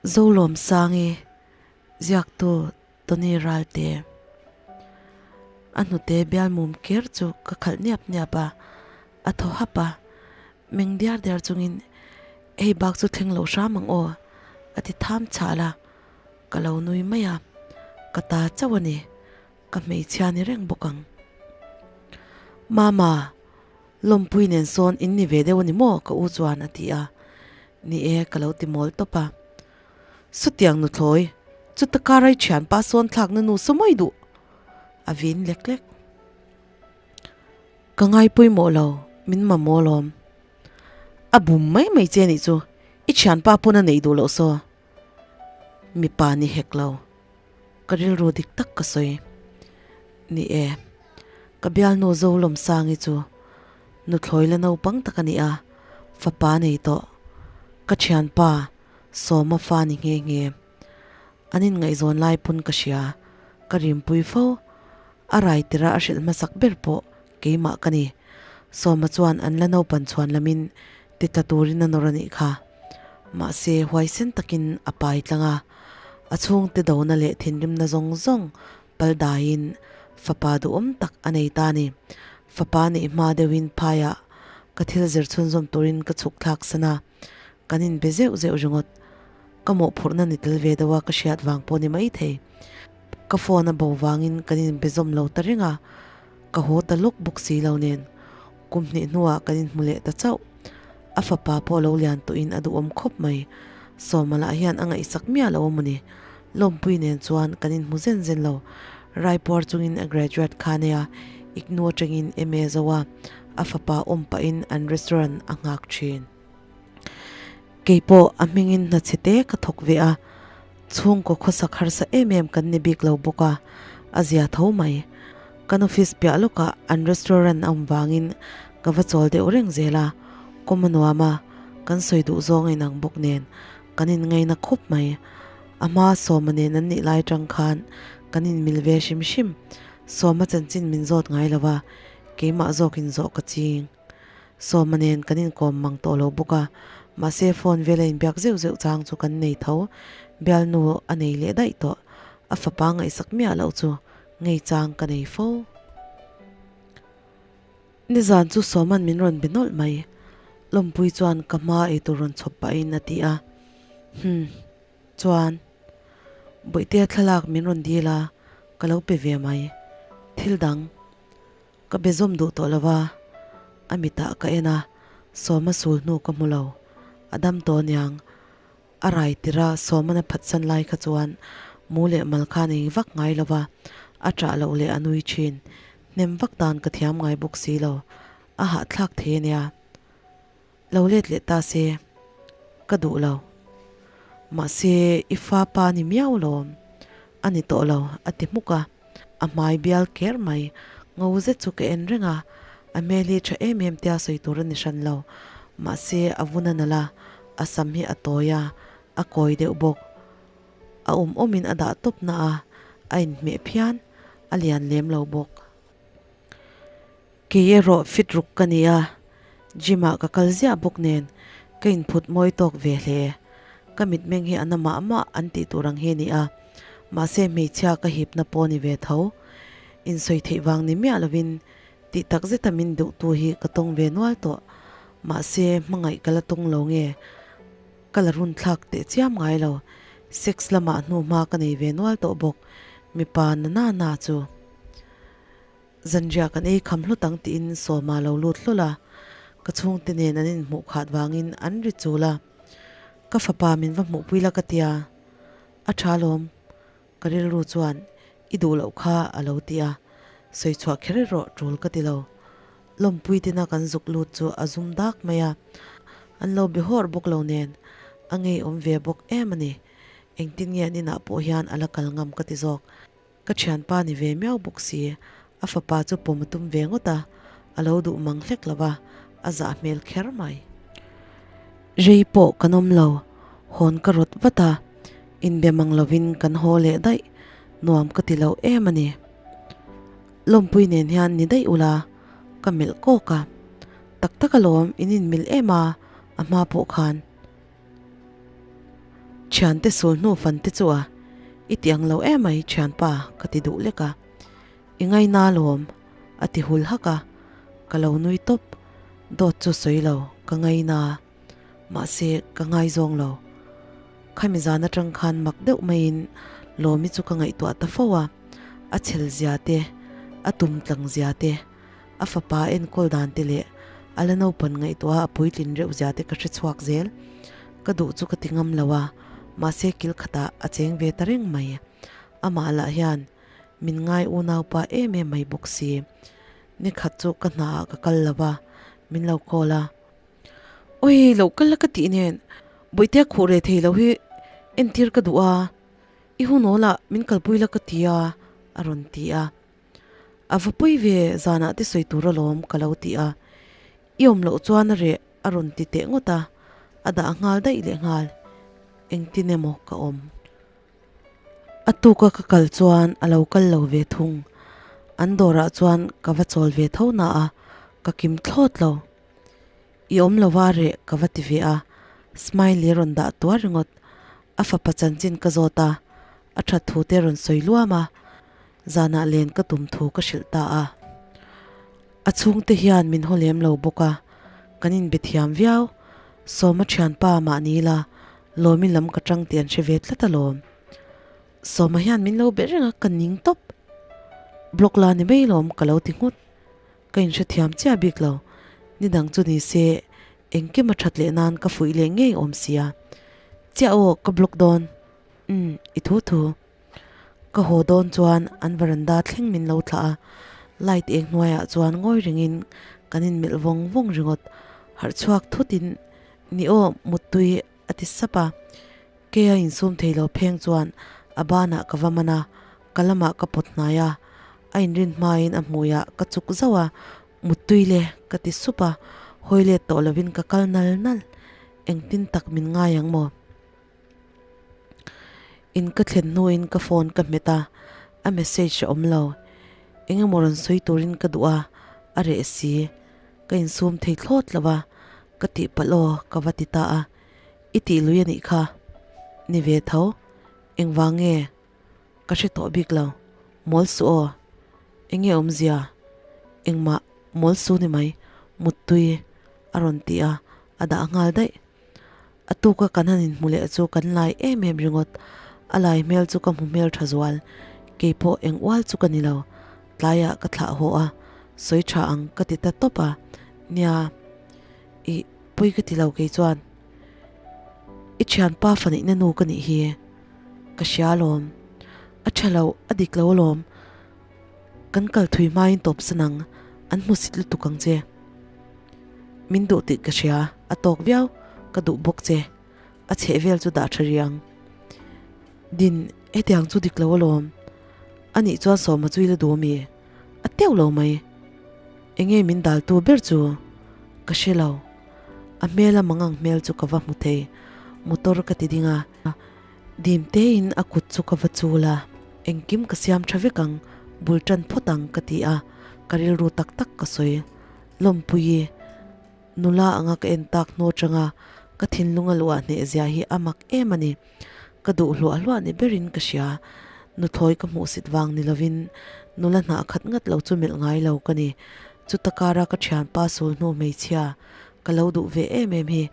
Zolawmsangi ziaktu Tony Ralte a hnute bial mum ker chu ka khalh niap niap a, a thaw hap a, meng diar diar chungin hei bak chu thleng lo hram ang aw a ti tham chhal a, ka lo nui mai a, ka ta chauh a ni, ka hmeichhia ni reng bawk ang. Mama, Lawmpui nen sawn in ni ve deuh a ni maw? ka u chuan a ti a, ni e ka lo ti mawl tawp a. Sutiang nuthlawi, chuta karai thianpa sawn thlakna nu saw mai duh a vin lek lek. Ka ngai pawimawh lo, min mamawh alawm. A bum mai mai che nih chu, i thianpa pawn a neih duh loh saw. Mipa ni hek lo, ka rilru dik tak ka sawi. Ni e, ka bialnu Zolawmsangi chu nuthlawi la naupang tak a ni a, fapa nei tawh. Ka thianpa Sawma fa ni nghe nghe. An inngaihzawn lai pawn ka hria, ka rimpui fo. A rai tira a hrilh hmasak ber pawh keimah ka ni. Sawma chuan an la naupan chhuan lamin ti tla turin a nawr a nih kha. Mahse, huaisen takin a pai tlang a, a chhungte dona leh thinrimna zawng zawng pal daiin fapa duhawm tak a nei ta a ni. Fapa neih hma deuhin phaiah ka thil zir chhunzawm turin ka chhuk thlak san a. Kan inbe zeuh zeuh ringawt. Ka mawhphurhna ni tel ve deuh a ka hriat vang pawh ni maithei. Ka phone a bo vangin kan inbe zawm lo ta reng a, ka haw ta lawk bawk si lo nen. Kum hnih hnuah kan inhmu leh ta chauh. A fapa pawh lo lian tawhin a duhawm khawp mai. Sawma lah hian a ngaihsak miah lo a maw ni. Lawmpui nen chuan kan inhmu zen zen lo. Raipuar chungin a graduate kha nia IGNOU atangin MA zo a, a fapa awm pahin an restaurant a nghak thin. Keipawh a hmingin hna chhe te ka thawk ve a, chhungkaw khawsak harsa em em kan ni bik lo bawk a, a zia tho mai. Kan office piah lawkah an restaurant a awm vangin ka va chawl deuh reng zel a, kawm a nuam a, kan sawi duh zawng a inang bawk nen kan inngaina khawp mai. A hma Sawma nen an nih lai atang khan kan inmil ve hrim hrim. Sawma chanchin min zawt ngai lo va, keimah zawkin zawh ka ching. Sawma nen kan inkawm mang tawh lo bawk a, mahse phone vel a inbiak zeuh zeuh chang chu kan nei tho. Bialnu a nei leh daih tawh, a fapa ngaihsak miah loh chu ngei chang ka nei fo. Nizan chu Sawma'n min rawn be nawlh mai, Lawmpui chuan ka hma eitur rawn chhawp pahin a ti a. Hum. Chuan, Bawihtea thlalak min rawn dil a, ka lo pe ve mai. Thil dang. Ka be zawm duh tawh lo va, a mitah ka en a, Sawma sul hnu ka hmu lo. A dam tawh aniang. A rai tirh a, Sawma'n a phatsan lai kha chuan mu leh mal khan a ing vak ngai lo va, a ṭah loh leh a nui ṭhin. Hnem vak dan ka thiam ngai bawk si lo. A hahthlak thei ania. Lo let leh ta se, ka duh lo. Mahse, i fa pa ni miau lawm. A ni tawh lo, a ti hmuk a. A hmai bial ker mai. Ngo zet chu ka en reng a, a hmel hi tha em em tia sawi tur a ni hran lo. Mahse, a vun a nalh a, a sam hi a tawi a, a kawi deuh bawk. A awm awmin a dah tawp na a, a inhmeh phian, a lian lem lo bawk. Kei erawh fit ruk ka ni a, gym ah ka kal ziah bawk nen ka inphut mawi tawk ve hle. Ka mitmeng hi a na mah mah an tih tur ang hi a ni a, mahse hmeichhia ka hipna pawh ni ve tho. Insawi theih vang ni miah lovin tih tak zeta min duhtu hi ka tawng ve nual tawh. Mahse hmangaih ka la tawng lo nge ka la run thlak teh chiam ngai lo. Sex lamah hnuhma ka nei ve nual tawh bawk, mipa na na na chu. Zanriah kan ei kham hlut ang tiin Sawma lo lut hlawl a, ka chhungte nen an inhmuh khat vangin an ri chul a. Ka fapa min va hmuhpui la ka tia, a tha alawm, ka rilru chuan i duh loh kha a lo ti a, sawi chhuah kher erawh tul ka ti lo. Lawmpui tina kan zuk lut chu a zum dak mai a, an lo be hawr bawk lo nen a ngeiawm ve bawk em a ni. Engtin nge an inah pawh hian a la kal ngam ka ti zawk. Ka thianpa ni ve miau bawk si, a fapa chu pawm a tum ve ngawt a, a lo duh mang hlek lo va, a zah hmel kher mai. Rei pawh kan awm lo, hawn ka rawt vat a, inbe mang lovin kan haw leh daih, nuam ka ti lo em a ni. Lawmpui nen hian ni daih ula, ka melh kawk a, tak tak alawm in inmil em a, a hma pawh khan. Thiante sul hnu fan te chu a, i ti ang lo emai thianpa ka ti duh lek a. I ngaina alawm a ti hul hak a, ka lo nui tawp. Dawt chu sawi lo, ka ngaina. Mahse ka ngaizawng lo. Khami zan atang khan mak deuh maiin Lawmi chu ka ngaihtuah ta fo a, a chhel zia te, a tum tlang zia te, a fapa enkawl dan te leh a la naupan ngaihtuah a puitlin reuh zia te ka hre chhuak zel. Ka duh chu ka ti ngam lo a, mahse kil khatah a cheng ve ta reng mai. Amah lah hian min ngai unaupa em em mai bawk si. Nikhat chu ka hnaah ka kal lo va, min lo call a. Awi lo kal la ka tih nen Bawihtea khuh reh thei lo hi entir ka duh a, i hun awl ah min kalpui la ka ti a, a rawn ti a. A va pawi ve zanah te sawi tur alawm ka lo ti a, i awm loh chuan a reh a rawn ti teh ngawt a, a dah nghal daih leh nghal, engtin emaw ka awm. A tuka ka kal chuan a lo kal lo ve thung, an dawrah chuan ka va chawl ve tho na a, ka kim thlawt lo. I awm lo va reh ka va ti ve a, Smiley rawn dah tuar ringawt. A fapa chanchin ka zawt a, a that thu te rawn sawi luam a, zanah len ka tum thu ka hrilh ta a. A chhungte hian min haw lem lo bawk a, kan inbe thiam viau. Sawma thianpa mahni la Lawmi lam ka tang tih an hre ve tlat alawm. Sawma hian min lo be reng a, ka ning tawp. Block la ni mai lawm ka lo ti nghut. Ka inhrethiam chiah bik lo. Ni dang chu ni se engkim a that leh nan ka fuih leh ngei awm sia. Chiah aw ka block dawn. Umm i thu thu. Ka haw dawn chuan an varanda thleng min lo thlah a, light eng hnuaiah chuan ngawi rengin kan inmelh vawng vawng ringawt. Harh chhuak thutin ni aw muttui a ti sap a. Kei a insum thei lo pheng chuan a banah ka va man a, ka lamah ka pawt hnai a, a inrin hmain a hmuiah ka chuk zauh a, Muttui le ka ti sup a, hawi let tawh lovin ka kal nal nal, engtin tak min ngai ang maw? In ka thlen hnuin ka phone ka hmet a, a message a awm lo, eng emaw rawn sawi turin ka duh a, a reh si, ka insum thei thlawt lo a, ka tihpalh aw ka va ti ta a. I tih lui a nih kha. Ni ve tho. Engvang nge? Ka hre tawh bik lo. Mawl suh aw. Enge awmzia? Engmah mawl su ni mai. Muttui a rawn ti a, a dah nghal daih. A tuka kan han inhmu leh chu kan lai em em ringawt. A lai hmel chu ka hmu hmel tha zual. Keipawh eng ual chu ka ni lo. Tlaiah ka thlah haw a, sawi tha ang ka ti ta tawp a. Nia. Ih, pawi ka ti lo kei chuan. I thianpa faneihna nu ka nih hi. Ka hria alawm. A tha lo, a dik lo alawm. Kan kal thui hmain tawp san ang, an hmusit lutuk ang che. Min duh tih ka hria, a tawk viau, ka duh bawk che. A chheh vel chu dah tha rih ang. Din, hetiang chu dik lo alawm. Anih chuan sawma chu i la duh ami? A teuh lo mai. Enge min daltu ber chu ka hre lo. A hmela mangang hmel chu ka va hmu thei. Motor ka ti ding a, dim tein a kut chu ka va chul a. Engkim ka siam tha vek ang, bul tan phawt ang ka ti a, ka rilru tak tak ka sawi. Lawmpuii, nula anga ka en tak hnu atanga ka thinlung a luah hneh zia hi a mak em a ni. Ka duh hluah hluah ni berin ka hria. Nuthlawi ka hmuhsit vang ni lovin nula hnah khat ngat lo chu melh ngai lo ka ni. Chuta kara ka thianpa sul hnu hmeichhia ka lo duh ve em em hi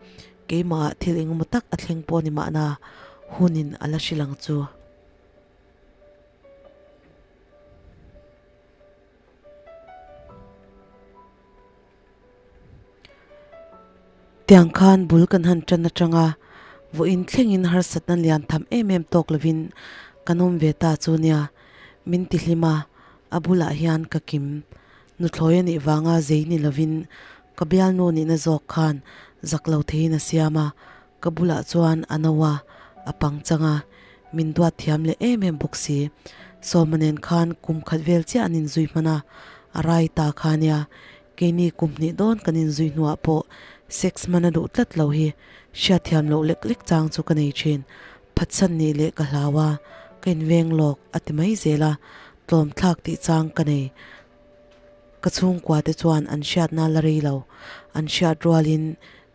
keimahah thil engemaw tak a thleng pawh ni mahna hunin a la hrilh ang chu. Tiang khan bul kan han tan atanga vawiin thlengin harsatna lian tham em em tawk lovin kan awm ve ta chu nia min ti hlim a, a bulah hian ka kim nuthlawi a nih vanga zei ni lovin ka bialnu nihna zawk khan zak lo theiin a siam a, ka bulah chuan a no a, a pangchang a, min duat thiam leh em em bawk si. Sawma nen khan kum khat vel chiah an inzui hman a, a rai ta kha nia. Keini kum hnih dawn kan inzui hnuah pawh sex hman a duh tlat lo hi hriatthiam loh lek lek chang chu ka nei thin. Phatsan nih leh ka hlau a, ka inveng lawk a ti mai zel a, tlawm thlak tih chang ka nei. Ka chhungkua te chuan an hriatna la rei lo, an hriat rualin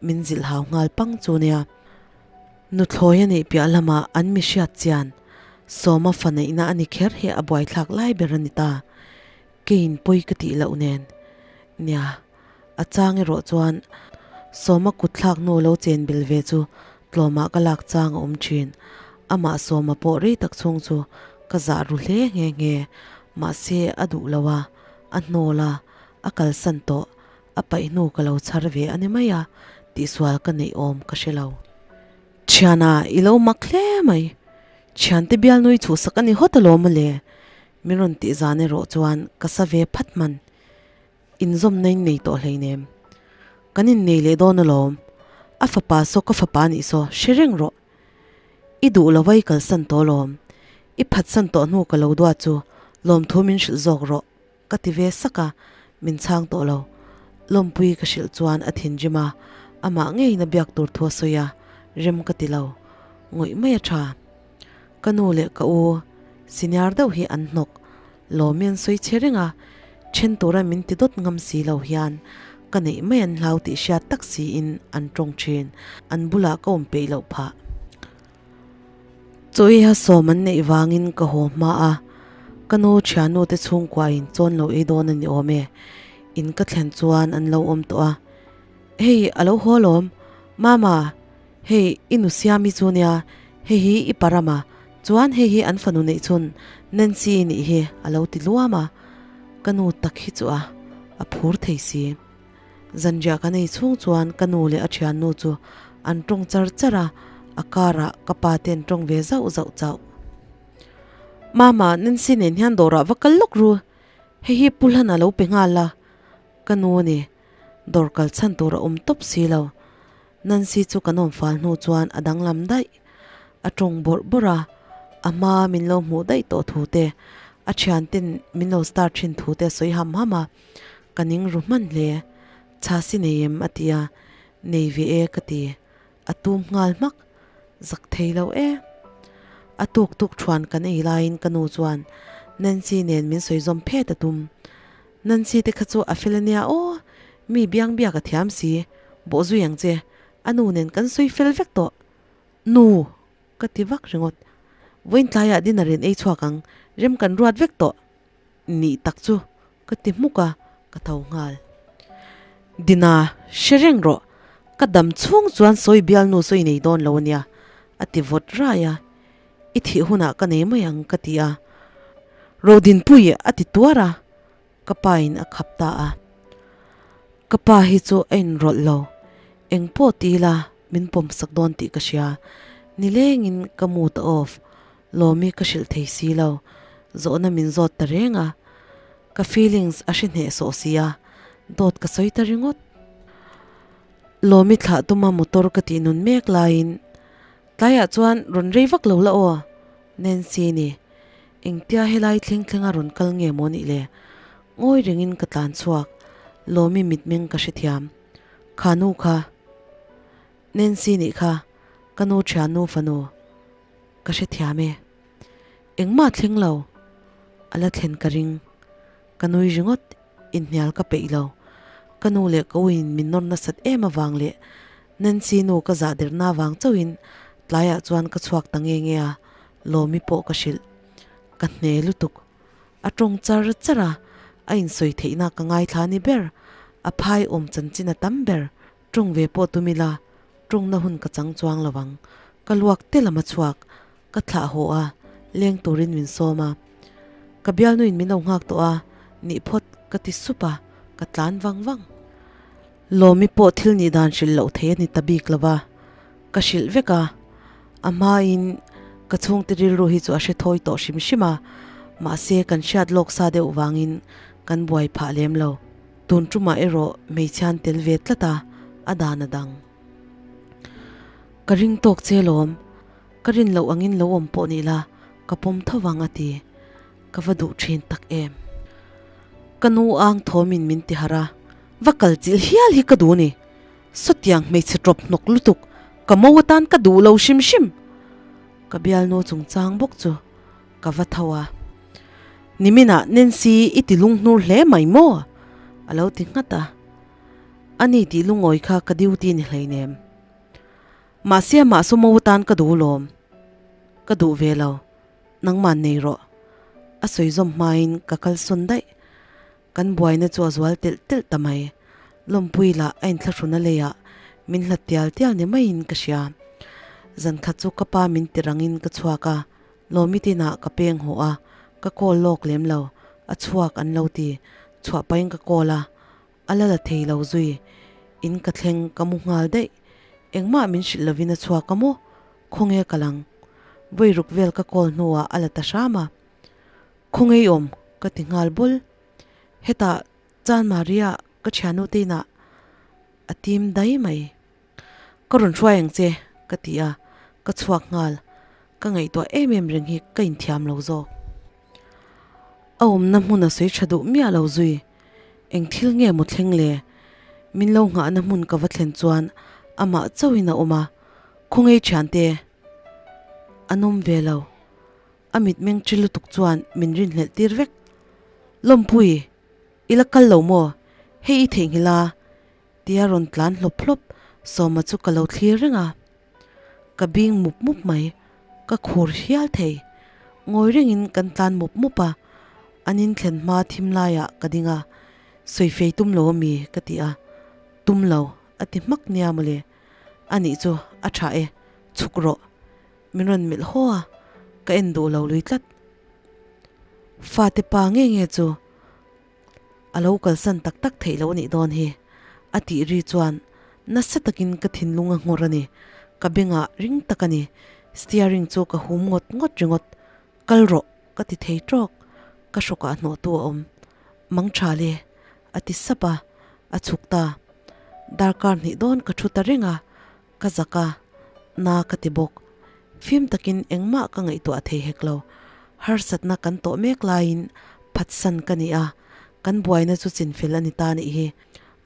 min zilh hau nghal pang chu nia. Nuthlawi a neih piah lamah an mi hriat chian Sawma fa neihna a ni kher hi a buaithlak lai ber a ni ta. Keiin pawi ka tih loh nen. Nia, a chang erawh chuan Sawma kutthlak hnu lo chen bel ve chu tlawmah ka lak chang a awm thin. Amah Sawma pawh rei tak chhung chu ka zah ru hle nghe nghe. Mahse a duh lo a, a hnawl a, a kalsan tawh. A paih hnu ka lo chhar ve a ni mai a, tihsual ka neih awm ka hre lo. Thiana, i lo mak hle mai. Thiante bialnui chhuhsak a ni hawt alawm mawle. Min rawn tih zan erawh chuan ka sa ve phat hman. Inzawmna in nei tawh hleinem. Kan innei leh dawn alawm. A fapa saw ka fapa nih saw hre reng rawh. I duh lo a i kalsan tawh alawm. I phatsan tawh hnu ka lo duat chu lawmthu min hrilh zawk rawh. Ka ti ve sak a, min chhang tawh lo. Lawmpui ka hrilh chuan a thinrim a, amah ngeiin a biak tur thu a sawi a, rem ka ti lo. Ngawih mai a tha. Ka nu leh ka u senior deuh hi an hnawk. Lawmi an sawi che reng a, then tura min ti dawt ngam si lo hian ka neih mai an hlau tih hriat tak siin an tawng thin. An bulah ka awm peih loh phah. Chawiha sawm an neih vangin ka haw hma a, ka nu thiannu te chhungkuain chawn lo ei dawn a ni awm e. In ka thlen chuan an lo awm tawh a, Hei a lo haw alawm, Mama, hei i nu Siami chu nia, hei hi i pa Rama, chuan hei hi an fanu neih chhun Nancy i nih hi a lo ti luam a, ka nu tak hi chu a a phur thei si. Zanriah kan ei chhung chuan ka nu leh a thiannu chu an tawng char char a, a karah ka pa te an tawng ve zauh zauh chauh. Mama, Nancy nen hian dawrah va kal lawk ru, hei hi Pu Hlana lo pe nghal la, ka nu a ni, dawr kal chhan tur a awm tawp si lo. Nancy chu kan awm fal hnu chuan a danglam daih. A tawng bawrh bawrh a, a hma min lo hmuh daih tawh thu te, a thianten min lo star thin thu te a sawi ham ham a. Ka ning ru hman hle. Chhasi nei em? a ti a, Nei ve e ka ti. A tum nghal hmak. Zak thei lo e. A tuk tuk thuan kan ei laiin ka nu chuan Nancy nen min sawi zawm phet a tum. Nancy te kha chu a fel ania aw, mi biang biak a thiam si, bawhzui ang che, a nu nen kan sawi fel vek tawh. Nu! Ka ti vak ringawt. Vawiin tlaiah dinner in ei chhuak ang, rem kan ruat vek tawh. Nih tak chu ka ti hmuk a, ka tho nghal. Dina, hre reng rawh, ka dam chhung chuan sawi bialnu sawi nei dawn lo ania, a ti vawt rai a. I thih hunah ka nei mai ang ka ti a. Rodinpui a ti tuar a, ka pa in a khap ta a. Ka pa hi chu a inrawlh lo, eng pawh ti ila min pawmsak dawn tih ka hria. Nilengin ka mood a off, Lawmi ka hrilh thei si lo, zawhna min zawt ta reng a, ka feelings a hre hneh sawh si a, dawt ka sawi ta ringawt. Lawmi thlah tuma motor ka tih nun mek laiin, Tlaiah chuan rawn rei vak lo la aw, Nancy ni. Engtia helai thleng thlenga rawn kal nge maw nih le? Ngawi rengin ka tlan chhuak, Lawmi mitmeng ka hrethiam. Kha nu kha. Nancy nih kha, ka nu thiannu fanu. Ka hrethiam e. Engmah thleng lo. A la thlen ka ring. Ka nui ringawt, inhnial ka peih lo. Ka nu leh ka uin min nawr nasat em avang leh Nancy nu ka zah derna avang chauhin tlaiah chuan ka chhuak ta nge nge a, Lawmi pawh ka hrilh. Ka hne lutuk. A tawng char char a, a insawi theihna ka ngaithla ni ber. A phai awm chanchin a tam ber. Tawng ve pawh tum ila, tawngna hun ka chang chuang lo ang. Ka luak te lam a chhuak, ka thlah haw a, leng turin min sawm a. Ka bialnuin min lo nghak tawh a, nih phawt ka ti sup a, ka tlan vang vang. Lawmi pawh thil nih dan hrilh loh thei a ni ta bik lo va, ka hrilh vek a. A hmain ka chhungte rilru hi chu a hre thawi tawh hrim hrim a, mahse kan hriat lawk sa deuh vangin kan buai phah lem lo. Tun tumah erawh hmeichhian tel ve tlat a, a dan a dang. Ka ring tawk che lawm, ka rin loh angin lo awm pawh ni la, ka pawm tho vang a ti. Ka va duh thin tak em. Ka nu ang thawmin min ti harh a, va kal chilh hial hi ka duh ni. Sawtiang hmeichhe tawp hnawk lutuk, ka mo atan ka duh lo hrim hrim. Ka bialnu chungchang bawk chu Ka va tho a, Niminah Nancy i ti lunghnur hle mai maw? a lo ti nghat a. Ani tih lungawi kha ka duty ni hleinem. Mahse amah sumo atan ka duh lawm. Ka duh ve lo. Nangmah nei rawh. A sawi zawm hmain ka kalsawn daih. Kan buaina chu a zual telh telh ta mai. Lawmpui lah a inthlahruna leiah min hlat tial tial ni maiin ka hria. Zankhat chu ka pa min ti rangin ka chhuak a, Lawmi tinah ka peng haw a, ka call lawk lem lo, a chhuak an lo ti. Chhuah pahin ka call a, a la la thei lo zui. In ka thleng ka mu nghal daih. Engmah min hrilh lovin a chhuak a maw? Khawnge ka lang? Vawi ruk vel ka call hnuah a la ta hram a. Khawnge i awm? ka ti nghal bul. Hetah Chan Maria ka thiannu te inah a tim dai mai. Ka rawn hruai ang che ka ti a, ka chhuak nghal. Ka ngaihtuah em em reng hi ka inthiam lo zawk. A awmna hmun a sawi tha duh miah lo zui. Eng thil nge maw thleng le? Min lo nghahna hmun ka va thlen chuan amah chauhin a awm a, Khawngei thiante an awm ve lo. A mitmeng ṭi lutuk chuan min rinhlelh tir vek. Lawmpui, i la kal lo maw? Hei i theihnghilh a? Tia rawn tlan hlawp hlawp Sawma chu ka lo thlir reng a. Ka bing mup mup mai, ka khur hial thei. Ngawi rengin kan tlan mup mup a, an in thlen hma thim laiah ka ding a, Sawifei tum lo ami? ka ti a, Tum lo, a ti hmak nia mawle. Anih chu a tha e, chhuk rawh. Min rawn melh haw a, ka en duh lo lui tlat. Fate pa nge nge chu a lo kalsan tak tak theih loh anih dawn hi a tih ri chuan nasa takin ka thinlung a nghawr a ni. Ka bengah ring tak a ni. Steering chu ka hum ngawt ngawt ringawt. Kal rawh ka ti thei tawk. Ka hrawkah hnawhtu a awm. Mang tha le a ti sap a, a chhuk ta. Darkar hnih dawn ka thu ta reng a, Ka zak a, na ka ti bawk. Fim takin engmah ka ngaihtuah thei hek lo. Harsatna kan tawh mek laiin phatsan ka ni a, kan buaina chu chinfel a ni ta nih hi.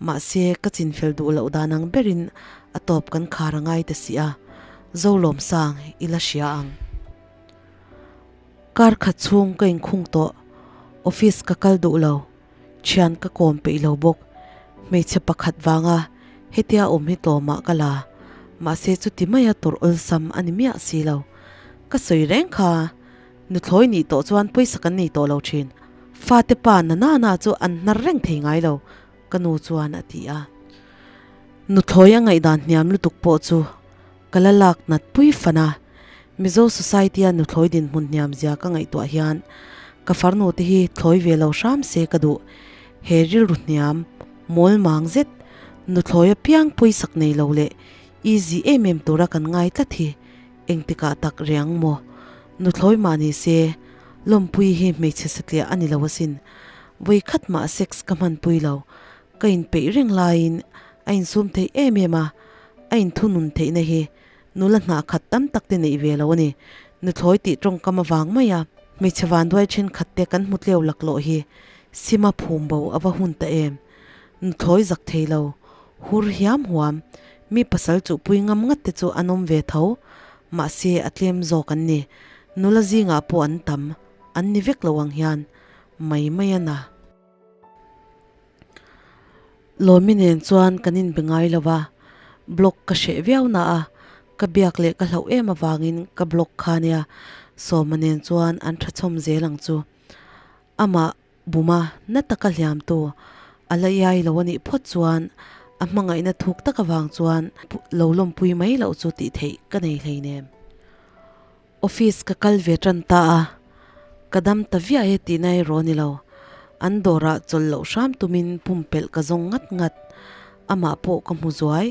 Mahse, ka chinfel duh loh dan ang berin a tawp kan khar a ngai ta si a, Zolawmsang i la hria ang. Kar khat chhung ka inkhung tawh, office ka kal duh lo. Thian ka kawm peih lo bawk. Hmeichhe pakhat vanga hetia awm hi tlawmah ka la. Mahse chuti maia tawrh awlsam a ni miah si lo. Ka sawi reng kha, nuthlawi nih tawh chuan pawisa kan nei tawh lo thin. Fate pa na na na chu an hnar reng thei ngai lo, ka nu chuan a ti a. Nuthlawi a ngaihdan hniam lutuk pawh chu ka la lak nat pui fan a, Mizo society-a nuthlawi dinhmun hniam zia ka ngaihtuah hian ka farnu te hi thlawi ve lo hram se ka duh. He rilru hniam, mawl mang zet, nuthlawi apiang pawisak nei lo leh easy em em tura kan ngai tlat hi engtikah tak riang maw? Nuthlawi mah ni se, lawmpui hi hmeichhe satliah a ni lo asin. Vawikhat mah sex ka hmanpui lo, ka inpeih reng laiin a insum theih em em a, a inthunun theihna hi nula hnah khat tam tak te neih ve lo a ni. Nuthlawi tih tawngkam avang mai a, hmeichhe vanduai thenkhat te kan hmu tleu laklawh hi sima phum bo a va hun ta em. Nuthlawi zak thei lo, hur hiam huam, mi pasal chuhpui ngam ngat te chu an awm ve tho, mahse a tlem zawk an ni. Nula zingah pawh an tam, an ni vek lo ang hian mai mai a na. Lawmi nen chuan kan inbe ngai lo va, block ka hreh viau na a, ka biak leh ka hlauh em avangin ka block kha nia, Sawma nen chuan an tha chhawm zel ang chu. Amah buma na taka hliamtu a la iai lo a nih phawt chuan a hmangaihna thuk tak avang chuan lo lawmpui mai loh chu tih theih ka nei hleinem. Office ka kal ve tan ta a, ka dam ta viah e tihna erawh a ni lo. An dawrah chawlh loh hram tumin pumpelh ka zawng ngat ngat. Amah pawh ka hmu zuai,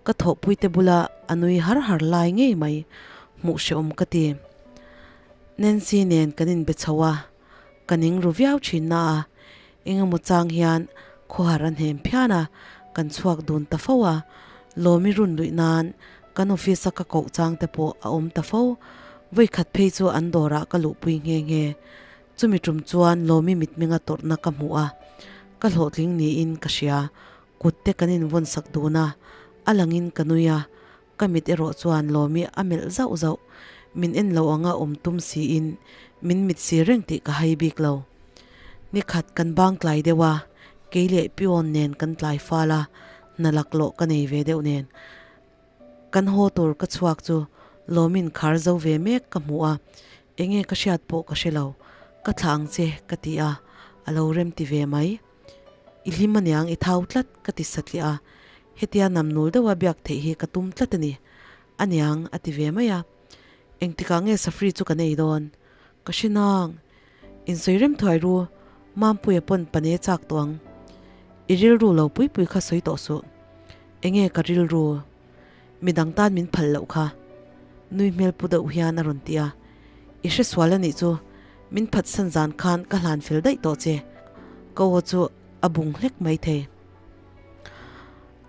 ka thawhpuite bula a nui har har lai ngei mai hmuh hrehawm ka ti. Nancy nen kan inbe chho a, ka ning ru viau thin na a, engemaw chang hian khawhar a hnem phian a, kan chhuak dun ta fo a, Lawmi run luih nan kan office a ka koh chang te pawh a awm ta fo, vawikhat phei chu an dawrah ka luhpui nghe nghe. Chumi tum chuan Lawmi mitmenga tawrhna ka hmuh a, ka hlawhtling niin ka hria, kut te kan invawn sak dun a, a langin ka nui a, Ka mit erawh chuan Lawmi a melh zauh zauh. Min en lo anga awm tum siin min mit si reng tih ka hai bik lo. Nikhat kan bang tlai deuh a, kei leh Pion nen kan tlai fal a, hna laklawh ka nei ve deuh nen. Kan haw tur ka chhuak chu Lawmin khar zo ve mek ka hmu a, enge ka hriat pawh ka hre lo, ka thlah ang che ka ti a, a lo rem ti ve mai. I hlim aniang i thau tlat ka ti satliah a, hetia namnul deuha biak theih hi ka tum tlat a ni. Aniang a ti ve mai a, engtikah nge safri chu kan ei dawn? Ka hre nang. Insawi rem thuai ru, Mampuia pawn pane chak tawh ang. I rilru lo pui pui kha sawi tawh suh. Enge ka rilru? Midang tan min phal loh kha. Nui hmel pu deuh hian a rawn ti a. I hre sual a nih chu, min phatsan zan khan ka hlan fel daih tawh che. Ka aw chu a bung hlek mai thei.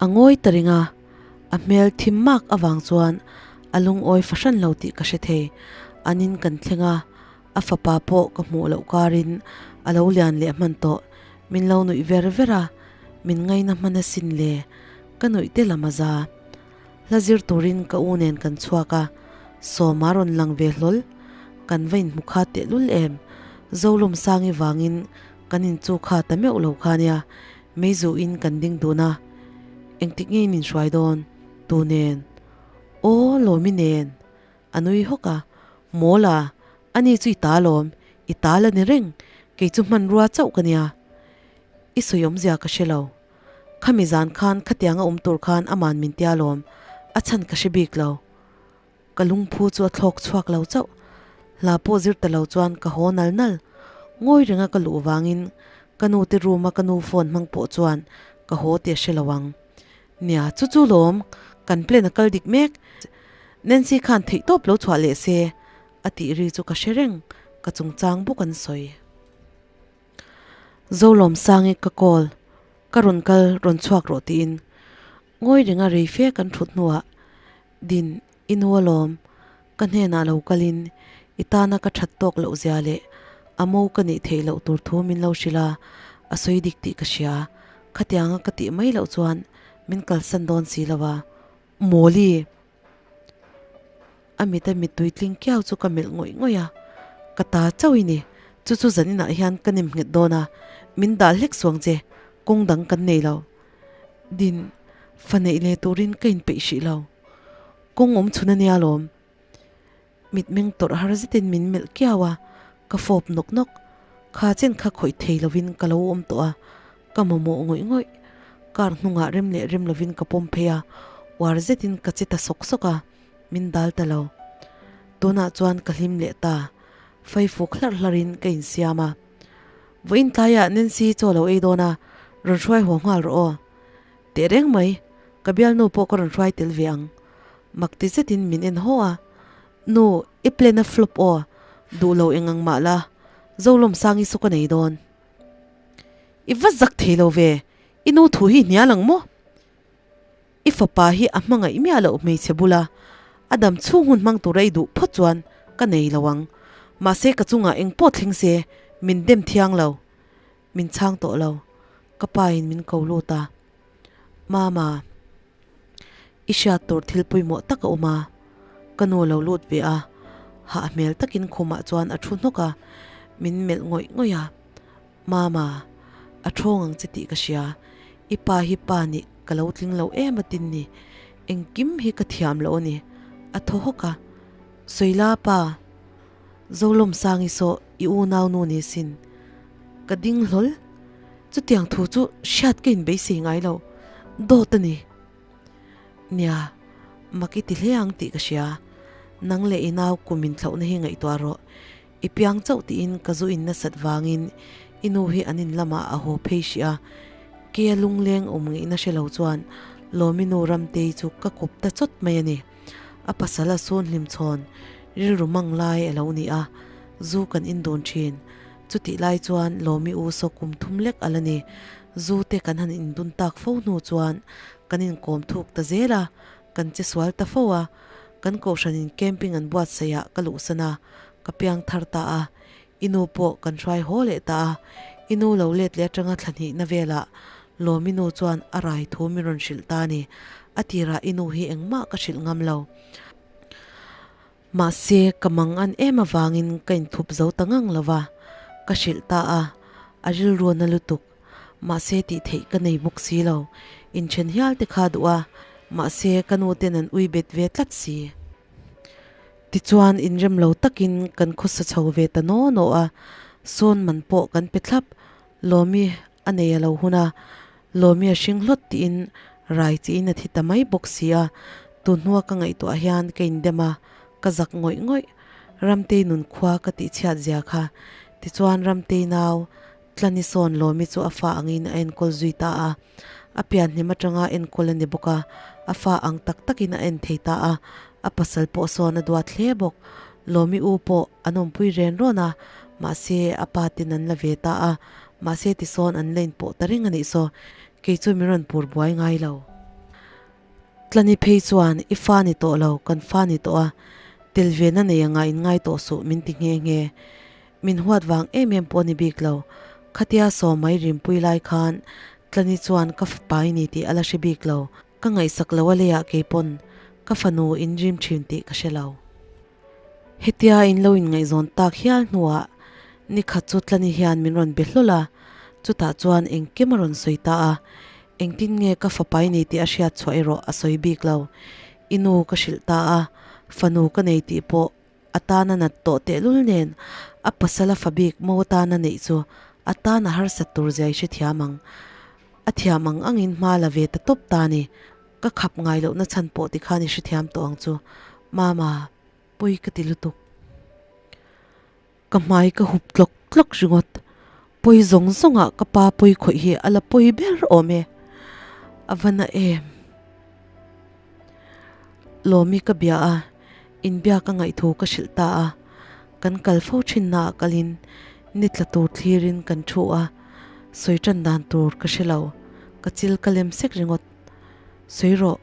A ngawi ta ring a, a hmel thim mak avang chuan a lungawi fahran lo tih ka hre thei. An in kan thleng a, a fapa pawh ka hmuh loh karin a lo lian leh hman tawh. Min lo nuih ver ver a, min ngaina hman asin le, ka nuih te lam a za. Hla zir turin ka u nen kan chhuak a, Sawma rawn lang ve hlawl. Kan va inhmu kha tehlul em? Zolawmsangi vangin kan inchu kha ta meuh lo kha nia, meizuhin kan ding dun a. Engtik nge min hruai dawn? Tu nen? Aw, Lawmi nen. A nui hawk a, Mawla, ani chu i ta lawm, i ta la ni reng, kei chu hmanrua chauh ka nia. I sawi awmzia ka hre lo. Khami zan khan khatianga awm tur khan aman min tia lawm, a chhan ka hre bik lo. Ka lungphu chu a thlawk chhuak lo chauh. Hla pawh zir ta lo chuan ka haw nal nal. Ngawi renga ka luh vangin ka nu te room a ka nu phone hmang pawh chuan ka haw tih a hre lo ang. Nia, chu chu lawm, kan plan a kal dik mek. Nancy khan theihtawp lo chhuah leh se a tih ri chu ka hre reng, ka chungchang bawk an sawi. Zolawmsangi ka call, ka rawn kal rawn chhuak rawh tiin ngawi renga rei fe kan thut hnuah Din i nu alawm, ka hnenah lo kalin i tana ka that tawk loh zia leh a mo ka nih theih loh tur thu min lo hrilh a, a sawi dik tih ka hria, khatianga ka tih mai loh chuan min kalsan dawn si lo a, Mawli! A mit a mittui tling kiau chu ka melh ngawih ngawih a, Ka ta chauh i ni, chu chu zaninah hian ka nem nghet dawn a, min dah hlek suang che, kawng dang kan nei lo. Din, fa neih leh turin ka inpeih hrih lo. Kawng awm chhun a nia lawm. Mitmeng tawrh har zetin min melh kiau a, ka fawp nawk nawk. Kha chen kha khawih thei lovin ka lo awm tawh a, ka mamawh ngawih ngawih. Car hnungah rem leh rem lovin ka pawm phei a, uar zetin ka che ta sawk sawk a, min dal ta lo. Tunah chuan ka hlim leh ta, faifuk hlarh hlarhin ka insiam a. Vawiin tlaiah Nancy chaw lo ei dawn a, rawn hruai haw nghal rawh aw. Teh reng mai, ka bialnu pawh ka rawn hruai tel ve ang. Mak ti zetin min en haw a, Nu, i plan a flop aw, duh lo eng ang mah la, Zolawmsangi saw ka nei dawn. I va zak thei lo ve, i nu thu hi hnial ang maw? I fapa hi a hmangaih miah loh hmeichhe bula a dam chhung hun hmang tura i duh phawt chuan ka nei lo ang. Mahse ka chungah eng pawh thleng se min dem thiang lo. Min chhang tawh lo. Ka pa in min ko lut a. Mama, i hriat tur thil pawimawh tak a awm a. Ka nu lo lut ve a, hah hmel takin khumah chuan a thu hnawk a, min melh ngawih ngawih a. Mama, a thawng ang che tih ka hria. I pa hi pa nih ka lo tling lo em a tin ni. Engkim hi ka thiam loh a ni. A thaw hawk a. Sawila pa, Zolawmsangi saw i unau nu ni sin. Ka ding hlawl. Chutiang thu chu hriat ka inbeisei ngai lo. Dawt a ni. Nia, mak i ti hle ang tih ka hria. Nang leh i nau kum inthlauhna hi ngaihtuah rawh. I piang chauh tiin ka zu in nasat vangin i nu hi an in lamah a haw phei hrih a, kea lungleng awm ngeihna hre lo chuan Lawmi nu Ramtei chu ka kawp ta chawt mai a ni. A pasal a sun hlim chhawn rilru mang lai a lo ni a, zu kan in dun thin. Chutih lai chuan Lawmi u saw kum thum lek a la ni. Zu te kan han in dun tak fo hnu chuan kan inkawm thuk ta zel a, kan che sual ta fo a, kan kohhranin camping an buatsaih ah ka luhsan a, ka piang thar ta a, i nu pawh kan hruai haw leh ta a, i nu lo let leh atanga thla hnihna velah Lawmi nu chuan a rai thu min rawn hrilh ta a ni, a tirah i nu hi engmah ka hrilh ngam lo. Mahse ka mang an em avangin ka inthup zo ta ngang lo va, ka hrilh ta a, a rilruana lutuk. Mahse tih theih ka nei bawk si lo, inthen hial te kha duh a. Mahse, ka nu ten an ui bet ve tlat si. Tichuan, inrem lo takin kan khawsa chho ve ta naw naw a, sawn man pawh kan pe thlap. Lawmi a nei a lo hun a, Lawmi a hring hlawt tiin rai chiin a thi ta mai bawk si a, tun hnua ka ngaihtuah hian ka indem a, ka zak ngawih ngawih. Ramtei nun khua ka tihchhiat zia kha. Tichuan Ramtei nau Tlani sawn Lawmi chu a fa angin a enkawl zui ta a, a pian hnim atanga enkawl a ni bawk a, a fa ang tak takin a en thei ta a, a pasal pawh sawn a duat hle bawk. Lawmi u pawh an awmpui ren rawn a, mahse a pa tin an la ve ta a, mahse tisawn an la inpawh ta reng a nih saw, kei chu min rawn pur buai ngai lo. Tlani phei chuan, I fa ni tawh lo, kan fa ni tawh a, tel ve na nei anga in ngai tawh suh min ti nghe nghe. Min huat vang em em pawh ni bik lo, khatia sawmai rimpui lai khan Tlani chuan ka fapa i ni tih a la hre bik lo, ka ngaihsak lo a leiah keipawn ka fanu in rim thin tih ka hre lo. Hetia in lo inngaihzawn tak hial hnuah nikhat chu Tlani hian min rawn be hlawl a, chutah chuan engkim a rawn sawi ta a, engtin nge ka fapa i nei tih a hriat chhuah erawh a sawi bik lo. I nu ka hrilh ta a, fanu ka nei tih pawh a tana nat tawh tehlul nen a pasal a fa bik mo atana neih chu a tan a harsat tur zia i hrethiam ang. A thiam ang angin hma la ve ta tawp ta a ni. Ka khap ngai lohna chhan pawh tikhan i hrethiam tawh ang chu. Mama, pawi ka ti lutuk. Ka hmai ka hup tlawk tlawk ringawt. Pawi zawng zawngah ka pa pawi khawih hi a la pawi ber awm e. A va na em. Lawmi ka bia a, inbiak a ngaihthu ka hrilh ta a. Kan kal fo thinnaah kalin ni tla tur thlirin kan thu a, sawi tan dan tur ka hre lo. Ka chil ka lem sek ringawt. Sawi rawh,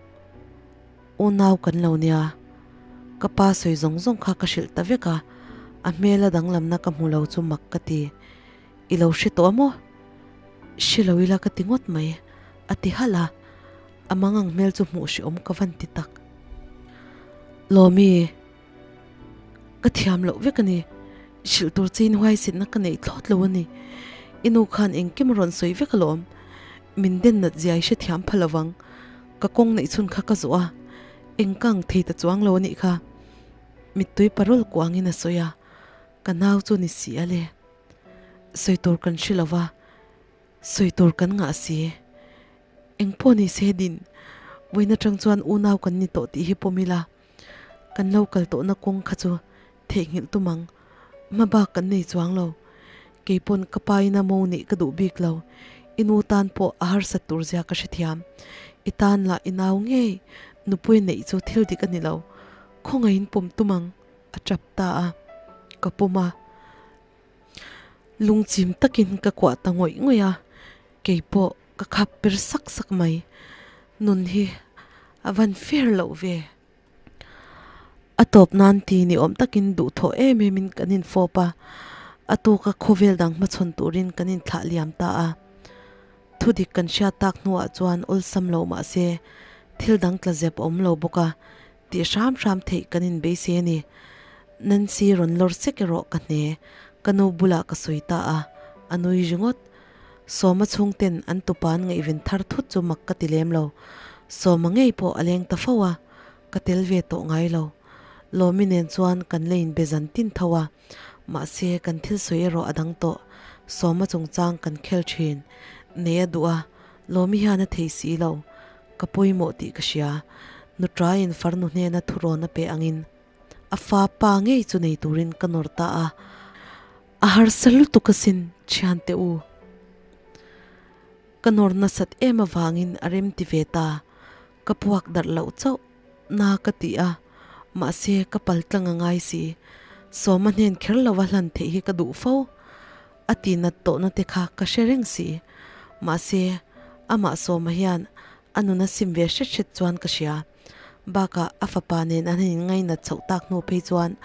unau kan lo nia. Ka pa sawi zawng zawng kha ka hrilh ta vek a, a hmel a danglamna ka hmu lo chu mak ka ti. I lo hre tawh a maw? Hre lo ila ka ti ngawt mai, a ti halh a, a mangang hmel chu hmuh hrehawm ka van ti tak. Lawmi, Ka thiam loh vek a ni. Hrilh tur che in huaisinna ka neih thlawt lo a ni. I nu khan engkim a rawn sawi vek alawm. Min den nat zia i hrethiam pha lo vang. Ka kawng neih chhun kha ka zawh a, eng ka ang thei ta chuang lo a nih kha. Mittui parol kuangin a sawi a, ka nau chu ni si a le. Sawi tur kan hre lo va, sawi tur kan ngah si. Eng pawh ni se din, vawiin atang chuan unau kan ni tawh tih hi pawm ila. Kan lo kal tawhna kawng kha chu theihnghilh tum ang, hma bak kan nei chuang lo. Keipawn ka pa ina mo nih ka duh bik lo, i nu tan pawh a harsat tur zia ka hrethiam. I tan lah i nau ngei, nupui neih chu thil dik a ni lo, khawngaihin pawm tum ang, a tap ta a, ka pawm a. Lungchim takin ka kuah ta ngawih ngawih a, keipawh ka khap per sak sak mai. Nun hi a van fair loh ve. A tawp nan ti ni awm takin duhthawh em em in kan infawp a, a tuka khawvel dang hmachhawn turin kan inthlah liam ta a. Thudik kan hriat tak hnuah chuan awlsam lo mahse thil dang tla zep a awm lo bawk a, Tih hram hram theih kan inbeisei a ni. Nancy rawn lawr sek erawh ka hne, ka nu bulah ka sawi ta a, a nui ringawt. Sawma chhungten an tupa an ngaihven thar thut chu mak ka ti lem lo. Sawma ngei pawh a leng ta fo a, ka tel ve tawh ngai lo. Lawmi nen chuan kan la inbe zan tin tho a, mahse kan thil sawi erawh a dang tawh. Sawma chungchang kan khel thin. Nei a duh a, Lawmi hian a thei si lo. Ka pawimawh tih ka hria. Nuṭaiin farnu hnena thurawn a pe angin a fa pa ngei chu nei turin ka nawr ta a. A harsa lutuk asin thiante u. Ka nawr nasat em avangin a rem ti ve ta. Ka puak darh loh chauh na ka ti a, mahse ka pal tlang a ngai si. Sawma hnen kher lova hlan theih hi ka duh fo. A ti nat tawhna te kha ka hre reng si. Mahse, amah Sawma hian a nun a sim ve hret hret chuan ka hria. Bakah a fapa nen an han inngainat chhoh tak hnu phei chuan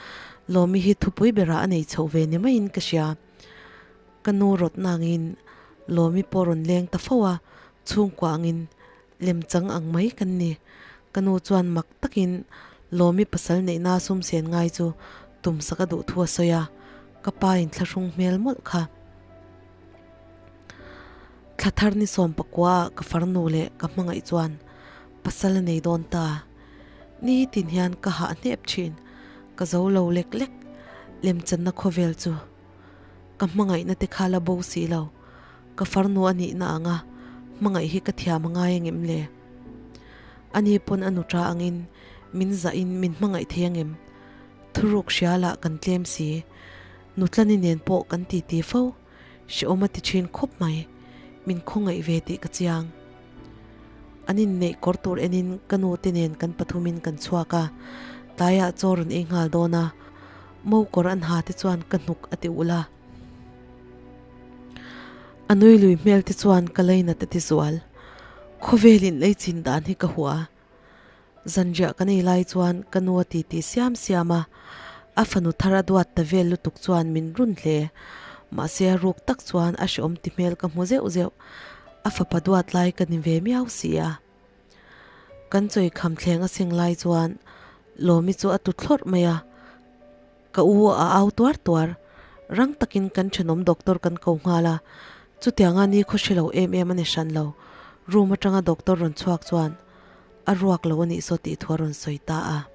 Lawmi hi thupui berah a nei chhoh ve ni maiin ka hria. Ka nu rawt nangin Lawmi pawh rawn leng ta fo a, chhungkua angin lemchang ang mai kan ni. Ka nu chuan mak takin Lawmi pasal neihna sum sen ngai chu tumsak a duh thu a sawi a, ka pa inthlahrung hmel mawlh kha. Thla thar ni 19 ah ka farnu leh ka hmangaih chuan. Pasal a nei dawn ta. Nitin hian ka hah hnep thin. Ka zo lo lek lek. Lemchanna khawvel chu ka hmangaihna te kha la bo si lo. Ka farnu a nihna anga hmangaih hi ka thiam a ngai angem le? Ani pawn a nuṭa angin min zahin min hmangaih thei angem? Thuruk hria lah kan tlem si. Nutlani nen pawh kan titi fo. Hrehawm a ti thin khawp mai. Min khawngaih ve tih ka chiang. An inneih kawr tur enin ka nu te nen kan pathumin kan chhuak a, tlaiah chaw rawn ei nghal dawn a, mo kawr an ha te chuan ka hnuk a ti ulh a. A nui lui hmel te chuan ka lainat a ti zual. Khawvel in lei chin dan hi ka hua. Zanriah kan ei lai chuan ka nu a titi siam siam a, a fanu thar a duat ta vel lutuk chuan min run hle. Mahse a ruk tak chuan a hrehawm ti hmel ka hmu zeuh zeuh. A fapa duat lai ka ni ve miau si a. Kan chawi kham thleng a seng lai chuan Lawmi chu a tu thlawrh mai a. Ka u a au tuar tuar. Rang takin kan thenawm doctor kan ko nghal a, chutianga ni khaw hre lo em em a ni hran lo. Room atanga doctor rawn chhuak chuan a ruak lo a nih saw tih thu a rawn sawi ta a.